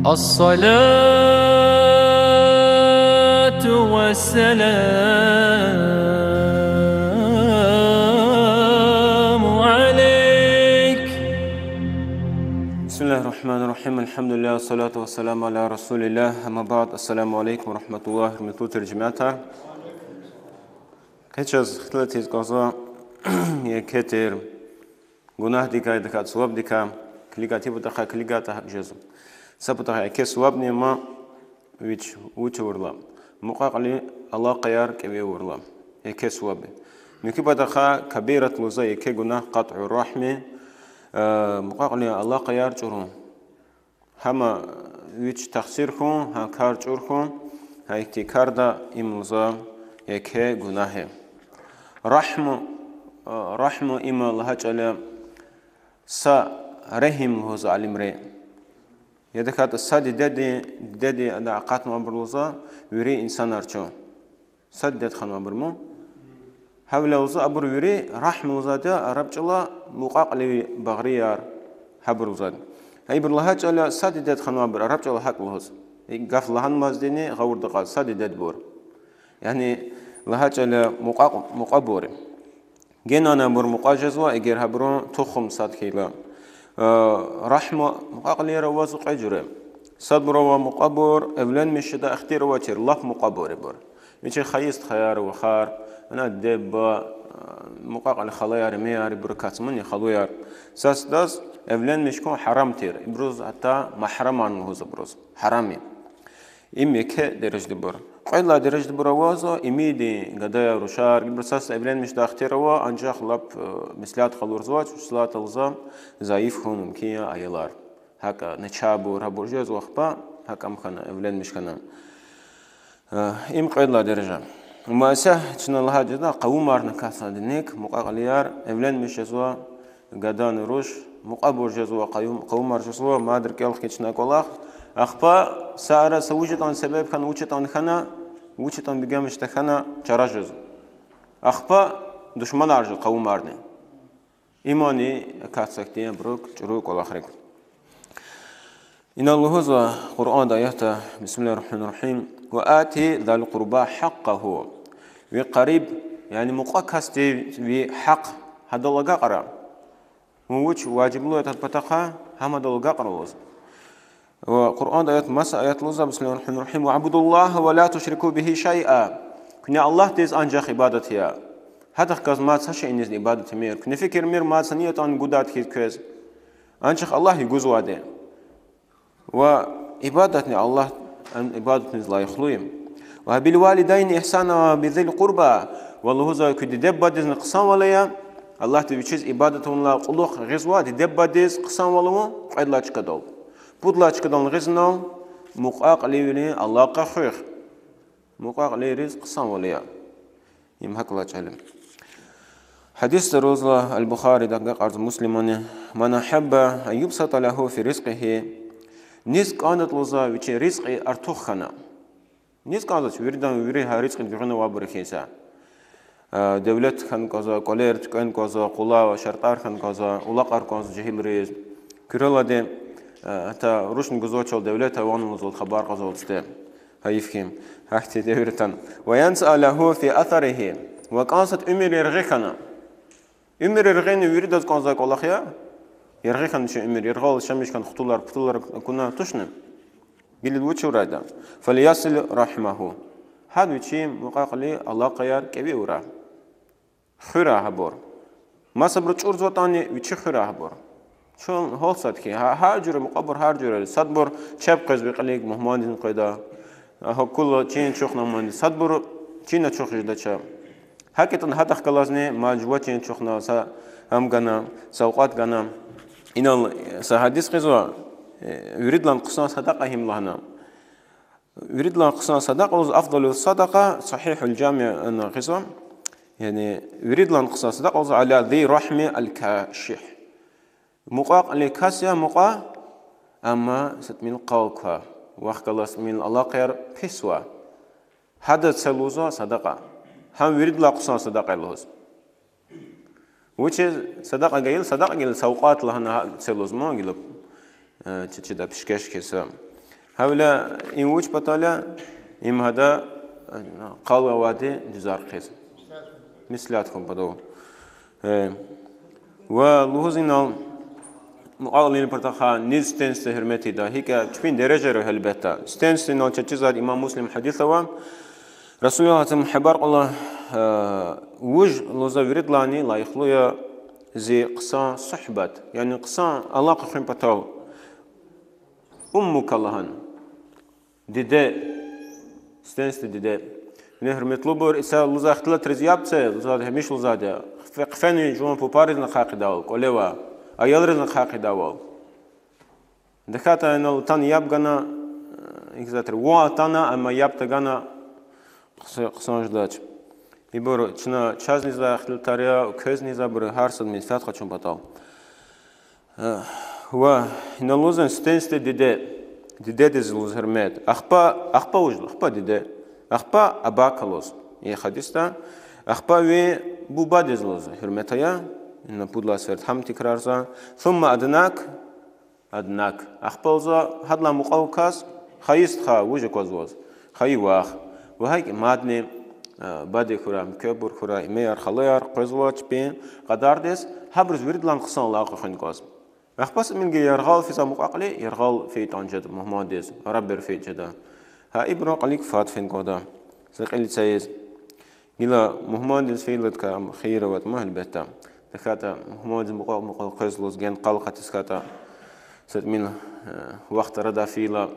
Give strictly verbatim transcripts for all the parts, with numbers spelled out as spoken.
الصلاة والسلام عليك. بسم الله الرحمن الرحيم. الحمد لله والصلاة والسلام على رسول الله. أما بعد. السلام عليكم ورحمة الله. Гьуьрметлу тир жемятар. Къе чаз ихтилат ийиз кӀанзава еке тир гунагьдикай, тахьайтӀа сувабдикай килигайтӀа, патахъай килигайтӀа гьакӀ жезва. Са патахъай еке сувабни ама вич, вуч авурла, мукьва-кьили алакъаяр кӀеви авурла, еке суваби. Муькуь патахъай кабират лугьузва, еке гунагь, къатӀу рахӀми, э, мукьва-кьили алакъаяр чӀурун. Гьама вич тахсир хьун, гьа кар чӀур хьун, гьа ихьтин карда им лугьузва еке гунагь я. РахӀму, э, рахӀму им лагьай чӀал я са регьим лугьуз алимри. Я тахьайтӀа са дидеди, дидеди ада акъатнавайбур лугьузва вири инсанар чун. Са дидед ханвайбур ман. Гьавиляй лугьузва абур вири, рахӀм лугьузвайди я араб чӀалал мукьва-кьиливи багърияр, гьабур лугьузвайди. Гьа ибур лагьай чӀал я са дидед ханвайбур, араб чӀалал гьакӀ лугьуз. И гаф лагьанмаздини гъавурда кьаз, са дидедбур. Яни лагьай чӀал я мукьва-, мукьвабур. Генани абур мукьва жезва, эгер гьабурун тухум сад хьайила. Э, рахӀму мукьва-кьилияр авазва кьве жуьре. Садбур ава мукьвабур, эвленмиш жедай ихтияр авачир, лап мукьвабур ибур. Вичин хайи стхаяр, вахар, ана диде-буба, э, мукьва-кьили халаяр, имеяр, ибур кацмани халуяр. Сад-садаз эвленмиш хьун гьарам тир. Ибуруз гьатта магьрамарни лугьуз абуруз. Гьарам я. Им еке дережадибур. Кьвед лагьай дережадибур авазва имидин гадаяр, рушар, ибур сад-садаз эвленмиш жедай ихтияр ава, анжах лап, э, меслят къалурзавач, вучиз лагьайтӀа лугьузва зайиф хьун мумкин я аялар. ГьакӀ начагъбур, гьабур жезва ахпа, гьакӀ ам хьана, эвленмиш хьана. Э, им кьвед лагьай дережа. Амма исятда чна лагьай жеда къавумарни касади нек, мукьва-кьилияр, эвленмиш жезва, гадани руш, мукьвабур жезва, къавум-, къавумар жезва, мад рикӀел хкин чна кӀвалах. Ахпа са ара са вуж ятӀани себеб хьана, вуч ятӀани хьана, вуч ятӀани бегенмиш тахьана чара жезва. Ахпа душманар жезва къавумарни. Имани акатзавайди я абурук чӀуру кӀвалахрик. Инал лугьузва Къуръанда аятда, بسم الله الرحمن الرحيم, وآت ذا القربى حقه. Ви къариб, яни мукьва касди ви гьахъ, гьадал агакьара. Вун вуч важиблу ятӀа патахъай, гьам гьадал агакьара лугьуз. Ва Къуръанда аят, маса аят лугьузва, بسم الله الرحمن الرحيم, واعبدوا الله ولا تشركوا به شيئا. Куьне Аллагьдиз анжах ибадат ая. Гьадахъ галаз мад са шейиниз ибадат мийир. Куьне фикир мийир мад са ни ятӀани гудайди хьиз квез. Анжах Аллагь югъузвайди. Ва ибадатни Аллагь, ибадатниз лайихлу я. وبالوالدين إحسانا وبذي القربى. Ва лугьузва куь диде-бубадизни хъсанвал ая. Аллагьди вичиз ибадат авунилай кьулухъ гъизва, диде-бубадиз хъсанвал авун кьвед лагьай чкадал. Пуд лагьай чкадал гъиз инал, мукьва-кьиливилин алакъа хуьх. Мукьва-кьилийриз хъсанвал ая. Им гьакӀ лагьай чӀал я. Гьадисда лугьузва Аль-Бухарида, агакьарзава Муслимани: من أحب أن يبسط له في رزقه. Низ кӀандатӀа лугьузва вичин ризкьи артух хьана. Низ кӀанзавач виридан, вири гьа ризкьиди гуьгъуьна авайбуру хьиз. Э, девлет хьана кӀанзава, кӀвалер туькӀвена кӀанзава, къулай шартӀар хьана кӀанзава, улакьар кӀанзава жегьилриз. Куьрелди, э, гьатта рушни гузвачал девлет авани лугьузвайди хабар кьазвайди. Гьайиф хьи, гьахьтин девир атана. وينسأ له في أثره. Ва кӀансатӀа уьмуьр яргъи хьана. Уьмуьр яргъини виридаз кӀанзавай кӀвалах я. Яргъи хьана чи уьмуьр, яргъал яшамиш хьана, хтулар, птулар акуна, тушни? Гила вуч авурай ада? فليصل رحمه. Гьада вичин мукьва-кьили алакъаяр кӀеви авурай. Хуьрай гьабур. Масабуру чӀурзаватӀани, вичи хуьрай гьабур. Чун гьалтзавайди хьи, гьа-, гьар жуьре мукьвабур, гьар жуьре. Садбур чеб къвез ви кьилик мугьмандизни къведа. Гьа, акула чин ачухна мугьманди. Садбур чин ачух жедач. ГьакӀ ятӀани гьадахъ галазни мад жува чин ачухна, са гьам гана, савкьват гана. Инал, э, са гьадис гъизва, э, виридалай хъсан садакьа гьим лагьана. Виридалай хъсан садакьа лугьуз, أفضل الصدقة, Сагьигьул Жамида гъизва. Яни виридалай хъсан садакьа лугьуз على ذي الرحم الكاشح. Мукьва-кьили кас я мукьва, амма са тӀимил къал ква, вахъ галаз тӀимил алакъаяр писва. Гьадаз це лугьузва садакьа. Гьам виридалай хъсан садакьа я лугьуз. Вучиз садакьа гайила, садакьа гайила савкьват лагьана гьа-, це лугьуз ман гила, э, чи-, чида пишкеш хьиз. Гьавиляй им вуч патал я, им гьада, э, къал авайди дуьзар хъийиз. Меслят хьун патал. Э, ва лугьуз инал, мукьва-кьилийрин патахъай низ сифтени-сифте гьуьрмет ийида, гьикӀ я чпин дережаяр, гьелбетда. Сифтени-сифте инал чаз чизвайди имам Муслим гьадис ава, Расулуллагьдин хабар кьуна, э, вуж лугьузва виридалайни лайихлу я зи хъсан суьгьбет, яни хъсан алакъа хуьн патал. Уммука лагьана. Диде. Сифтени-сифте диде. Вуна гьуьрметлубур, иса лугьузвай ихтилатриз яб це, лугьузвайди, гьамиша лугьузвайди я. Хъфе-, хъфена жуван папаризни ахъайдайвал, кӀвале авай аялризни ахъайдайвал. ТахьайтӀа инал атана яб гана, э, икӀ затӀ я, вун атана, амма яб тагана, хъс-, хъсан жедач. Ибур чна чаз низва ихтилатар я, квез низвайбур, гьар сад менфят къачун патал. Э, ва инал лугьузва сифтени-сифте диде, дидедиз лугьуз гьуьрмет. Ахпа, ахпа вуж, ахпа диде. Ахпа абака лугьуз. И гьадисда. Ахпа ви бубадиз лугьуз гьуьрмет ая. Ина пуд лагьай сеферда гьам тикрарзава. Сумма аднак, аднак. Ахпа лугьузва гьадалай мукьвал кас, хайи стха, вуж аквазва лугьуз. Хайи вах. Ва гьакӀ мадни, э, баде хьурай, муькуьбур хьурай, имеяр, халаяр, къвезва чпин кьадардиз, гьабуруз виридалай хъсан алакъа хуьн кӀанзава. Ахпа сифте милги яргъал физвай мукьва-кьили, яргъал фейитӀани жеда мугьмандиз, арабир фейитӀа жеда. Гьа ибурун кьилив фад фин кӀанда. Са кьил ийиз. Гила мугьмандиз фейила тка хийир аватӀа, гьелбетда. ТахьайтӀа мугьмандиз мукьва-, мукьвал къвез лугьуз гена къал акъатиз хьайитӀа, са тӀимил, э, вахт арадай фейила,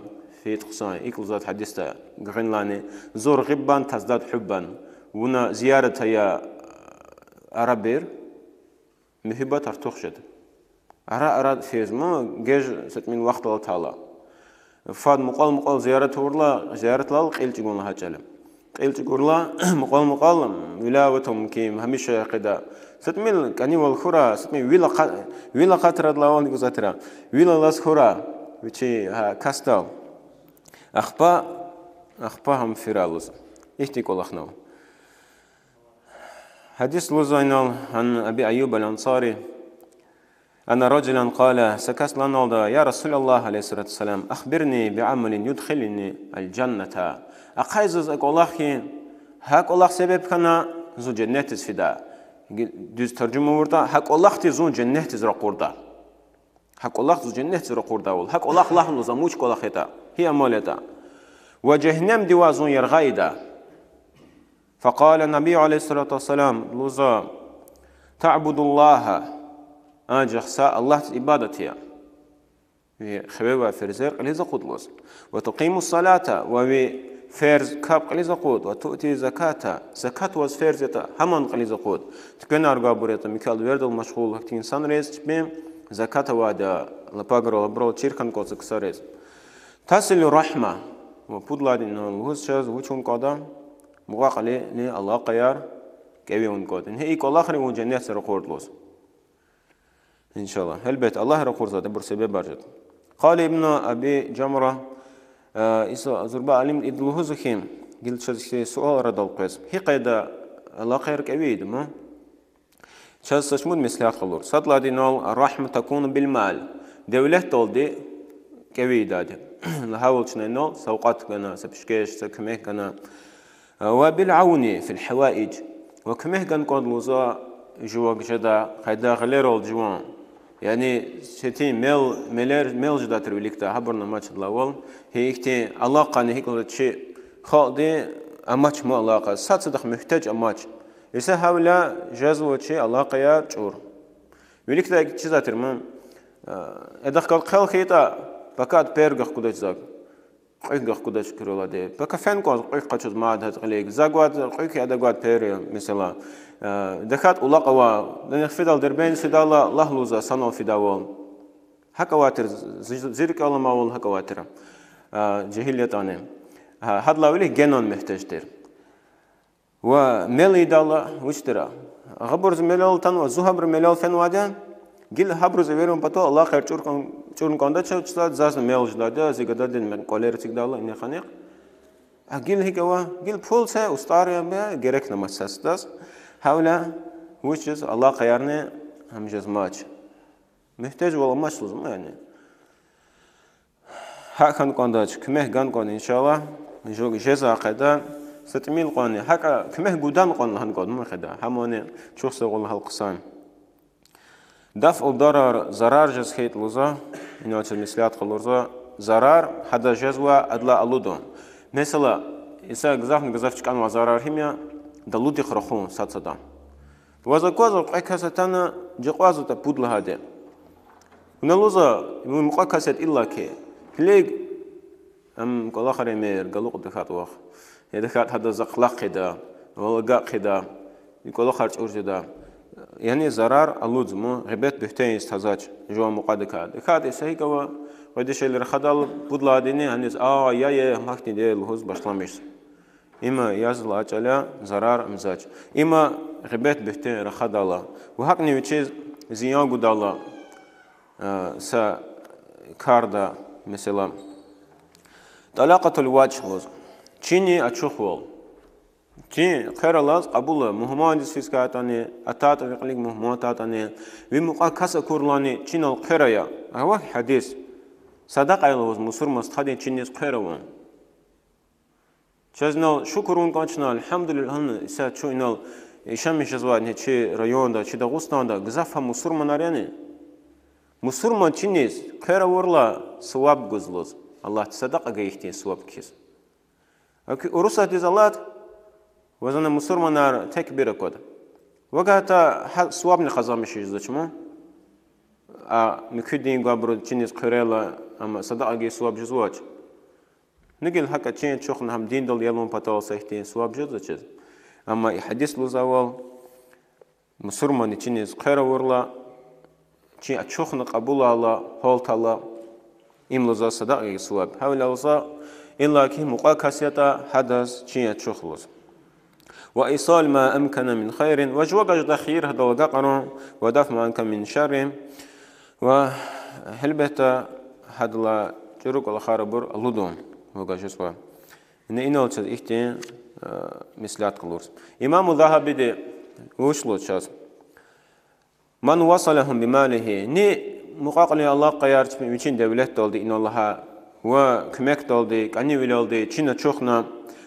фейитӀа хъсан. ИкӀ лугьузвайди гьадисда, гуьгъуьнлайни: «زر غبا تزداد حبا». Вуна зиярат ая арабир, муьгьуьббат артух жеда. Ара-ара физма, геж са тӀимил вахт алатайла. Фад мукьвал-мукьвал зиярат авурла, зияратрал кьил чӀугун лагьай чӀал я. Кьил чӀугурла, мукьвал-мукьвал, виляй аватун мумкин, гьамиша гьакъида. Са тӀимил кӀанивал хьурай, са тӀимил вил акъа-, вил акъатрайдалайвал гзаф тир. Вил алаз хьурай, вичи, гьа, касдал. Ахпа, ахпа гьам фирай лугьуз. Ихьтин кӀвалахни ава. Гьадис лугьузва инал, عن أبي أيوب الأنصاري أن رجلا قال, са кас лагьаналда: يا رسول الله, عليه الصلاة والسلام, أخبرني بعمل يدخلني الجنة. Ахъая заз а кӀвалах хьи, гьа кӀвалах себеб хьана зун женнетдиз фида. Дуьз таржума авуртӀа, гьа кӀвалахди зун женнетдиз ракъурда. Гьа кӀвалах зун женнетдиз ракъурдайвал. Гьа кӀвалах лагь лугьузва, вуч кӀвалах ятӀа, гьи амал ятӀа. Ва жегьеннемдивай зун яргъа ийида. فقال النبي عليه الصلاة والسلام, лугьузва: تعبد الله, анжах са Аллагьдиз ибадат ая. Ви хиве авай ферзер кьилиз акъуд лугьуз. وتقيم الصلاة, ва ви ферз капӀ кьилиз акъуд, وتؤتي الزكاة, закат ваз ферз ятӀа, гьамни кьилиз акъуд. Туьквенар гвайбур ятӀа, микал вердал машгъул, гьахьтин инсанриз чпин закат авайди я, лапаграл, абурал чир хьана кӀанзава ксариз. تصل الرحم, ва пуд лагьайди лугьуз чаз вуч авун кӀанда, мукьва-кьилийрин алакъаяр кӀеви авун кӀанда. Гьа и кӀвалахри вун женнетдиз ракъурда лугьуз. إن شاء الله. Гьелбетда, Аллагь ракъурзавайди, абур себебар жеда. قال ابن أبي جمرة, э, иса зурба алим, ида лугьузва хьи, гила чаз хьи суал арадал къвез. Гьи къайда алакъаяр кӀеви ийида ман? Чаз са шумуд меслят къалур. Сад лагьайди инал: الرحم تكون بالمال. Девлетдалди кӀеви ийидайди. Лагьайвал чна инал, савкьват гана, са пишкеш, са куьмек гана. وبالعون في الحوائج. Ва куьмек гана кӀанда лугьузва жуваз жедай, къайдада гъилерал жуван. Яни четин мел, мелер, мел жедай тир виликдай, гьабурни амач адалайвал. Гьи ихьтин алакъани гьикӀ лугьуда чи халкьди, амач ма алакъа, сад-садахъ муьгьтеж амач. Иса гьавиляй жезва чи алакъаяр чӀур. Виликдай чизвай тир ман, э, эдахъ галаз хъел хьайитӀа, пакад пер гахкудач зак. Кьуьк гахкудач куьрелди. Пака фена кӀанзава кьуьк къачуз мад гьакӀ кьилив. За гвайд кьуьк, ада гвайд пер, месела. Э, тахьайтӀа улакъ ава, данихъ фидайла, Дербентдиз фидайла, лагь лугьузва, санал фидайвал. ГьакӀ авай тир, зи-, зи рикӀел аламайвал гьакӀ авай тир. Э, жегьил ятӀани. Гьа, гьадалай вилик генани муьгьтеж тир. Ва мел ийидайла вуч тир? Гьабур зи мелел атанва, зун гьабурун мелел фенвайди я, гила гьабуруз эверун патал алакъаяр чӀур кӀан-, чӀурун кӀандач, чизвайди, зазни мел жедайди я, зи гададин мекь кӀвалер эцигдайла, инихъ-анихъ. А гила гьикӀ ава, гила пул це, устӀар я, герекни амач сад-садаз. Гьавиляй вучиз алакъаярни гьам жезмач. Муьгьтежвал амач лугьузва ман, яни. Гьакӏ хьана кӏандач, куьмек гана кӏанда, иншаллагь. Жу-, жезва къеда, са тӏимил кьванни, гьакӏа куьмек гудан кьван лагьана кӏанда, мун къеда. Гьамани чухсагъул гьал хъсан. دفع الضرر, зарар жез хьайитӏа лугьузва, инал чаз меслят къалурзава, зарар гьадаз жезва, адалай алудун. Месела, инсан гзафни гзаф чкӏанвай зарар гьим я, далудихъ рахун сад садан. Ваз аквазва, кьве кас атана, жакьвазватӏа пуд лагьайди. Вуна лугьузва, ви мукьва кас ятӏа иллаки. Килиг, ам кӏвалахар эмир, галукьди хьатӏ вах. Яда хьатӏ гьадаз за хълагъ хъийида, вал агакь хъийида, и кӏвалахар чӏур жеда. Яни зарар алудзава, гъибет-буьгьтен ийиз тазвач, жуван мукьвадикай. Хьайитӏа са гьикӏ ава, кьве дишегьли рахадайла, пуд лагьайдини, гьаниз, а, я, я, гьахьтинди я лугьуз башламишзава. Има язва чӏал я, зарар мзвач. Има гъибет-буьгьтен рахадайла. Ва гьакӏни вичиз зиян гудайла, э, са карда, месела. طلاقة الوجه лугьуз. Чини ачухвал. Чи хъвер алаз кьабула, мугьмандиз физ хьайитӏани, атайтӏа ви кьилик мугьман атайтӏани, ви мукьва кас акурлани чинал хъвер ая. Ава гьадис. Садакьа я лугьуз мусурман стхадин чиниз хъвер авун. Чаз инал шукур авун кӏан чна, الحمد لله, гьана исятда чун инал яшамиш жезвайди я чи районда, чи Дагъустанда, гзаф гьа мусурманар яни. Мусурман чиниз хъвер авурла, суваб гуз лугьуз, Аллагьди садакьа гайи хьтин суваб хьиз. Аки Урусатдиз алад, ваз ана мусурманар текбир аквада. Вакай гьатта гьа сувабни къазанмиш жезвач ман. А муькуь дин гвайбуру чиниз хъвер аяйла, амма садакьа гайи суваб жезвач. Гила гьакӏа чин ачухна гьам диндал ялун патал са ихьтин суваб жезва чаз. Амма и гьадис лугьузвайвал, мусурманди чиниз хъвер авурла, чин ачухна кьабулайла, гьалтайла, им лугьузва садакьа гайи суваб. Гьавиляй лугьузва, иллаки мукьва кас ятӏа гьадаз чин ачух лугьуз. وإيصال ما أمكن من خير, ва жувагажда хийир гьадал агакьарун, ودفع ما أمكن من شر, ва гьелбетда гьадалай чӏуру кӏвалахар абур алудун вугажзава. Ина инал чаз ихьтин, э, меслят къалурзава. Имам Загьабиди вуч лугьуз чаз: من وصلهم بماله, ни мукьва-кьилийрин алакъаяр вичин девлетдалди, инал лагьай, ва куьмекдалди, кӏанивилелди чин ачухна,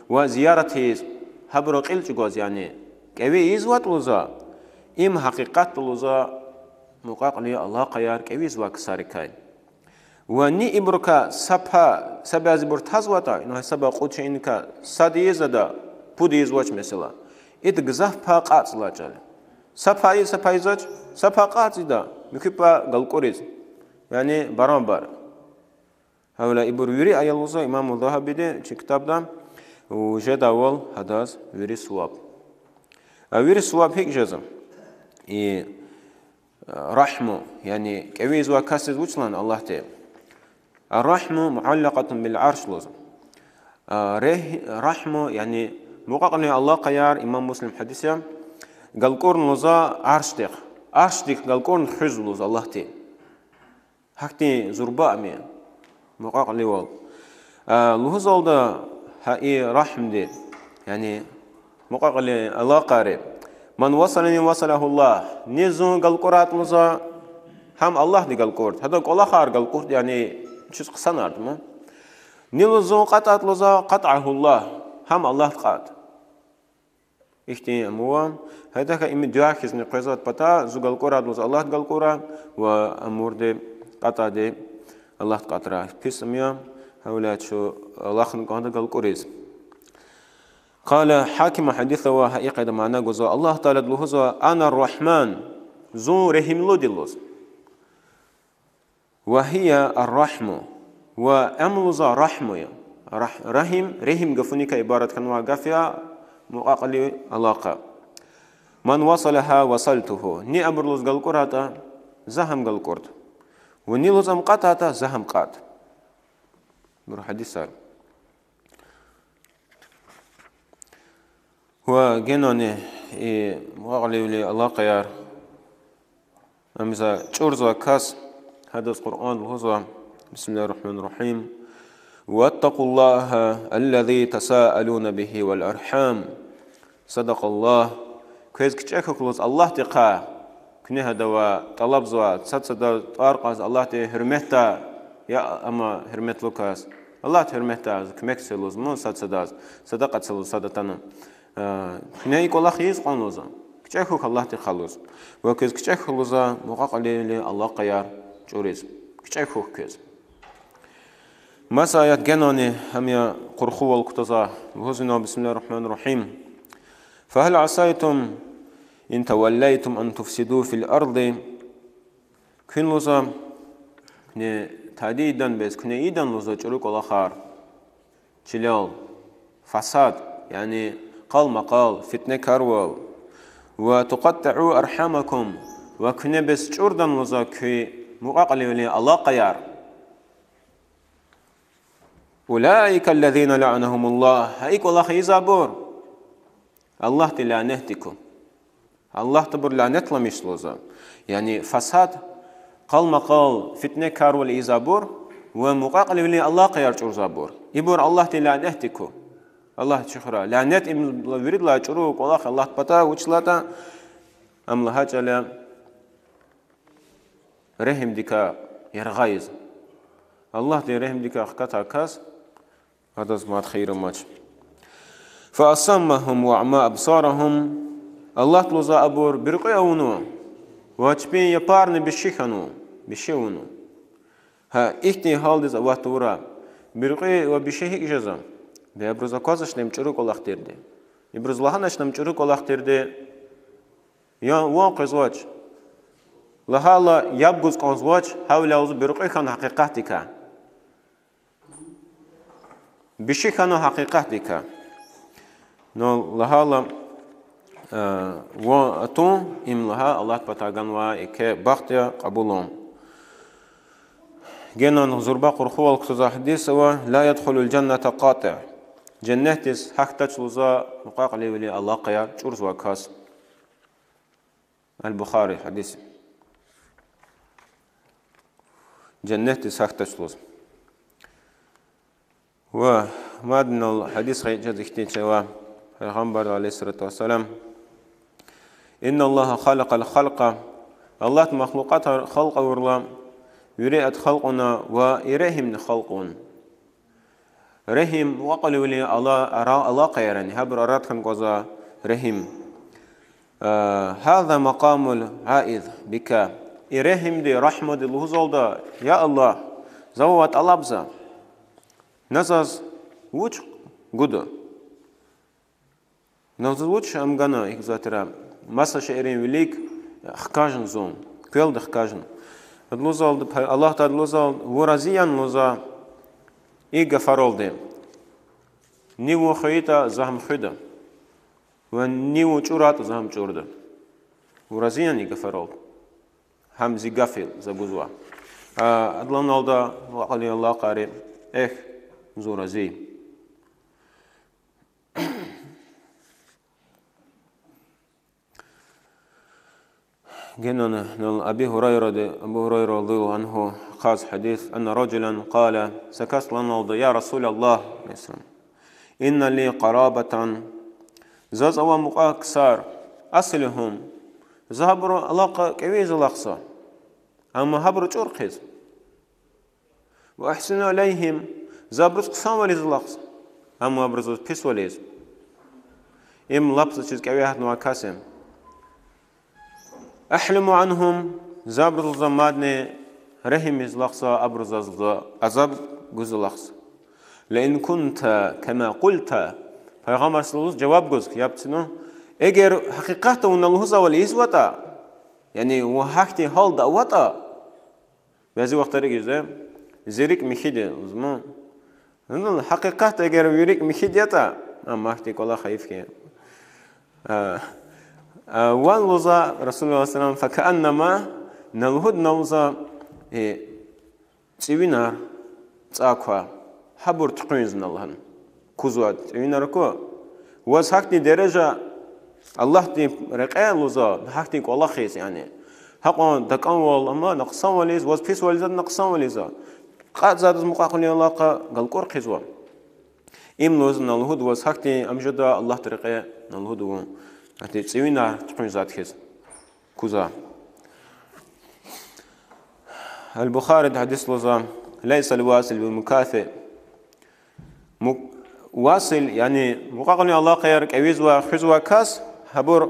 ва зиярат ийиз, гьабурун кьил чӏугваз, яни кӏеви ийизватӏа лугьузва, им гьакъикъатда лугьузва мукьва-кьилийрин алакъаяр кӏевизвай ксарикай. Ва ни ибурукай са пай, са бязибур тазватӏа, ина гьисабай кьуд шейиникай сад ийиз ада, пуд ийизвач, месела, ида гзаф пай кьатӏзавай чӏал я. Са пай ийиз, са пай ийизвач, са пай кьатӏзавайда, муькуь пай галкӏуриз, яни барабар. Гьавиляй ибур вири ая лугьузва имам Загьабиди чи ктабда, жедайвал гьадаз вири суваб. А вири суваб гьикӏ жезва? И рагьму, яни кӏевизвай касдиз вуч лагьана Аллагьди? الرحم معلقة بالعرش лугьузва. Рагь-, рагьму, яни мукьва-кьилийрин алакъаяр, имам Муслим гьадис я, галкӏурна лугьузва аршдихъ. Аршдихъ галкӏурна хуьзва лугьуз Аллагьди. Гьахьтин зурба ам я, мукьва-кьиливал. Лугьузвалда гьа и рагьмди, яни мукьва-кьилийрин алакъайри: من وصلني وصله الله, ни зун галкӏурайтӏа лугьузва, гьам Аллагьди галкӏурда. Гьадан кӏвалахар галкӏурда, яни чаз хъсанарда ман. Ни лугьуз зун кьатӏайтӏа лугьузва, قطعه الله, гьам Аллагьди кьатӏда. Ихьтин ам ава, гьадахъ им дуьа хьизни къвезвайди пата, зун галкӏурайтӏа лугьуз Аллагьди галкӏурай, ва амурди кьатӏайди Аллагьди кьатӏрай. Пис ам я, гьавиляй чун алахъна кӏанда галкӏуриз. Къала Гьакима гьадисда ва гьа и къайда мана гузва: Аллагь Таалади лугьузва: أنا الرحمن, зун регьимлуди лугьуз. وهي الرحم, ва ам лугьузва рагьму я. Рагь-, рагьим, регьим гафуникай ибарат хьанвай гаф я, мукьва-кьилийрин алакъа. من وصلها وصلته, ни абур лугьуз галкӏурайтӏа, за гьам галкӏурда. Ва ни лугьуз ам кьатӏайтӏа, за гьам кьатӏда. Ибур гьадисар. Ва генани и мукьва-кьилийрин алакъаяр, ам за чӏурзавай кас, гьадаз Къуръанда лугьузва: بسم الله الرحمن الرحيم. واتقوا الله الذي تساءلون به والأرحام. صدق الله. Квез кичӏе хьухь лугьуз Аллагьдихъай, куьне гьадавай тӏалабзавай, сад садаз тӏвар кьаз Аллагьдин гьуьрметдай, Я, амма гьуьрметлу кас, Аллагьди гьуьрметда, куьмек це лугьуз, мун сад садаз, садакьа це лугьуз, сад атана. Э, куьне и кӀвалах ийиз кьван лугьузва. КичӀе хьухь Аллагьдихъ лугьуз. Ва квез кичӀе хьухь лугьузва мукьва-кьиливилин алакъаяр чӀуриз. КичӀе хьухь квез. Маса аят генани гьам я къурхувал кутазва, лугьузва: بسم الله الرحمن الرحيم. فهل عسيتم إن توليتم أن تفسدوا في الأرض. Куьн лугьузва, куьне тади ийидан бес, куьне ийидан лугьузва чӀуру кӀвалахар, чилел, фасад, яни къалмакъал, фитнекарвал, وتقطعوا أرحامكم, ва куьне бес чӀурдан лугьузва куь мукьва-кьиливилин алакъаяр. أولئك الذين لعنهم الله. Гьа и кӀвалах ийизвайбур Аллагьди лянетдик ква. Аллагьди абур лянетламишзава лугьузва. Яни фасад, къалмакъал, фитнекарвал ийизвайбур ва мукьва-кьиливилин алакъаяр чӀурзавайбур, ибур Аллагьди лянетдик ква. Аллагьди чухра лянет им виридалай чӀуру кӀвалах Аллагьдин патай вуч лагьайтӀа, ам лагьай чӀал я регьимдикай яргъа ийиз. Аллагьдин регьимдикай хкатай кас, адаз мад хийир амач. فأصمهم وأعمى أبصارهم. Аллагьди лугьузва абур буьркьуь авунва ва чпин япарни биши хьанва, биши авунва. Гьа ихьтин гьалдиз ават тавурай, буьркьуь ва биши гьикӀ жезва? Бес абуруз аквазвачни им чӀуру кӀвалах тирди? Ибуруз лагьаначни им чӀуру кӀвалах тирди? Я ван къвезвач. Лагьайла яб гуз кӀанзавач, гьавиляй лугьузва буьркьуь хьанва гьакъикъатдикай. Биши хьанва гьакъикъатдикай. Ну, лагьайла, э, ван атун, им лагьай Аллагьдин патай ганвай еке бахт я, кьабулун. Генани зурба къурхувал кутазвай гьадис ава: لا يدخل الجنة قاطع. Женнетдиз гьахьдач лугьузва мукьва-кьиливилин алакъаяр чӀурзавай кас. Аль-Бухари гьадис. Женнетдиз гьахьдач лугьуз. Ва мадни гьадис гъайи чаз ихьтин чӀал ава, Пайгъамбар عليه الصلاة والسلام: إن الله خلق الخلق. Аллагьди махлукьатар халкь авурла, вири ад халкьна ва и регьимни халкьун. Регьим мукьва-кьиливилин ала-, ара-, алакъаяр яни, гьабур арад хьана кӀанзава регьим. Э, هذا مقام العائذ بك. И регьимди, рагьмади лугьузвалда: я Аллагь, завай ваз тӀалабзава, на заз вуч гуда? На заз вуч ам гана, икӀ затӀ тир, маса шейэрин вилик хкажна зун, квелди хкажна. Ада лугьузвалда, Аллагь Таалади лугьузвалда: вун рази яни лугьузва и гафаралди? Ни вун хвейитӀа, за гьам хведа. Ва ни вун чӀурайтӀа, за гьам чӀурда. Вун рази яни и гафаралди? Гьам зи гаф я, за гузва. А, ада лагьаналда, ва акьван алакъайри: эхь, зун рази я. Генани Аби Гьурайради, Абу Гьурайра رضي الله عنه хъсан гьадис: أن رجلا قال, са кас лагьаналда: يا رسول الله, إن لي قرابة, заз ава мукьва ксар, أصلهم, за гьабурун алакъа кӀеви ийиз алахъзава, амма гьабуру чӀур хъийиз. وأحسن إليهم, за абуруз хъсанвал ийиз алахъзава, амма абуруз писвал ийиз. Им лап заз чиз кӀеве гьатнавай кас я. أحلم عنهم, за абуруз мадни регьим ийиз алахъзава, абуруз заз азаб гуз алахъзава. لئن كنت كما قلت, Пайгъамбар صلى الله عليه وسلم жаваб гуз, яб це ну, эгер гьакъикъатда вуна лугьузвайвал ийизватӀа, яни вун гьахьтин гьалда аватӀа, бязи вахтара гьикӀ жезва, зи рикӀ михьиди я лугьузва. Ну, гьакъикъатда эгер ви рикӀ михьиди ятӀа, амма ахьтин кӀвалах гьайиф хьи. А, а, ван лугьузва رسول الله صلى الله عليه وسلم, فكأنما, на лугьуда на лугьузва, э, цӀивинар цӀай квай, гьабур туькӀуьрзава лагьана. Кузвай цӀивинар аку. Ваз гьахьтин дережа Аллагьдин рекье лугьузва, гьахьтин кӀвалах ийиз, яни. Гьакьван такӀанвал, амма на хъсанвал ийиз, ваз писвал ийиз, на хъсанвал ийизва. КьатӀзавайдаз мукьва-кьилийрин алакъа галкӀур хъийизва. Им лугьузва, на лугьуда ваз гьахьтин ам жеда Аллагьдин рекье, на лугьуда вун, гьахьтин цӀивинар туькӀуьрзавайди хьиз. Кузва. Аль-Бухариди гьадис лугьузва: ليس الواصل بمكافئ. Му-, васил, яни мукьва-кьилийрин алакъаяр кӀевизвай, хуьзвай кас, гьабур,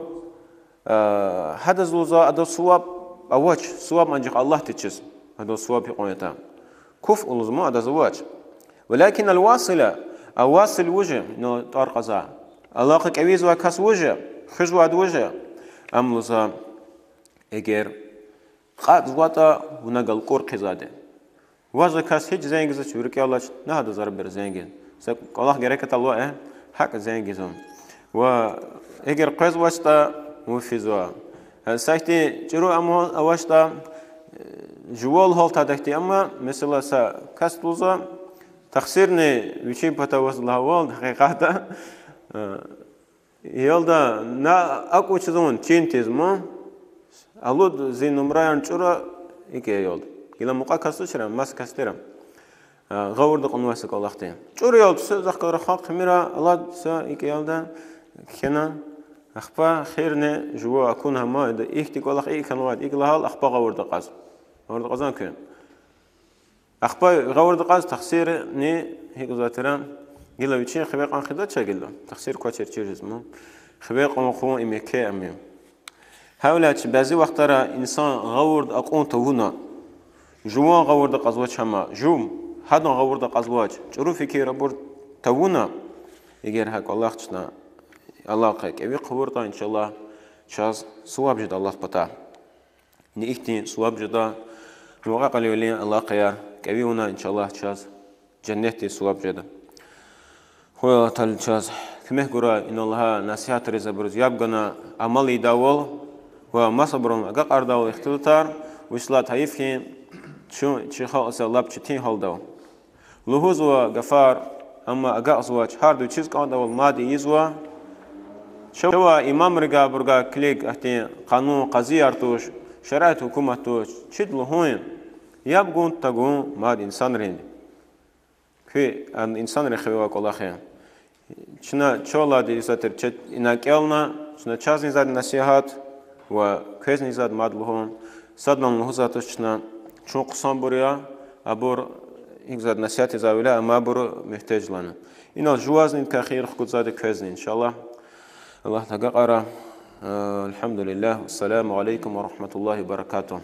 э, гьадаз лугьузва, адаз суваб авач, суваб анжах Аллагьдиз чиз, адаз суваб гьикьван ятӀа. Куф лугьузма адаз авач. ولكن الواصل, а васил вуж я, ну, тӀвар кьазвай. Алакъа кӀевизвай кас вуж я, хуьзвайди вуж я. Ам лугьузва, эгер кьатӀзаватӀа, вуна галкӀур хъийизвайди. Ваз за кас гьич зенг ийизвач, вири рикӀел алач, на гьадаз зарбер зенг ийин. Са кӀвалах герек атайла, э, гьакӀ зенг ийизва. Ва эгер къвезвачтӀа, вун физва. Э, са ихьтин чӀуру ам авачтӀа, э, жувал гьалтайди ихьтин, амма, месела, са кас лугьузва, тахсирни вичин патав ваз лагьайвал, гьакъикъатда, э, ялда, на акӀ вучиз авун, чин тийиз ман, алуд зи нумраяр чӀуру, икӀ я ялда. Гила мукьва кас туширан, маса кас тиран. А, гъавурда кьунвай са кӀвалахдин. ЧӀуру ялда, са захъ галаз халкь хмира, алад са икӀ ялда, кхьена, ахпа хирни жува акун гьама, ида ихьтин кӀвалах икӀ хьанвайди, икӀ лагьайла, ахпа гъавурда кьаз. Гъавурда кьазан куьн. Ахпа гъавурда кьаз тахсирни гьикӀ лугьузватӀа, гила вичин хиве кьван хъийидач гила, тахсир квачир чир жезмай. Хиве кьван хъувун им еке ам я. Гьавиляй чи бязи вахтара инсан гъавурда акьун тавуна, жуван гъавурда кьазвач гьама, жув гьадан гъавурда кьазвач, чӀуру фикир абур тавуна, эгер гьа кӀвалах чна алакъа кӀеви хъувуртӀа, иншаллагь, чаз суваб жеда Аллагьдин патай. Ни ихьтин суваб жеда, мукьва-кьилийрин алакъаяр кӀеви авуна, иншаллагь, чаз женнетдин суваб жеда. Худа Аллагь Таалади чаз куьмек гурай, инал лагьай насигьатризни абуруз яб гана амал ийидайвал ва масабурун агакьардайвал ихтилатар, вучиз лагьайтӀа гьайиф хьи, чун чи халкьдиз лап четин гьалда ава. Лугьузва гафар, амма агакьзавач, гьарда вичиз кӀандайвал мад ийизва. Чавай имамрихъай, абурухъай килиг, ахьтин къанун, къазияр туш, шариат гьукумат туш, чид лугьун, яб гун, тагун мад инсанрин. Куь, а, инсанрин хиве авай кӀвалах я. Чна чалайди ийизвай тир, чед ина кӀелна, чна чазни ийизвайди насигьат ва квезни ийизвайди мад лугьун. Садни лугьузвай туш чна, чун хъсанбур я, абур гьикӀ ийизвайди насигьат ийизвайвиляй, амма абуру муьгьтеж лагьана. Инал жувазни иникай хийир хкудзавайди, квезни, иншаллагь. Аллагьдин агакьара. الحمد لله، والسلام عليكم ورحمة الله وبركاته.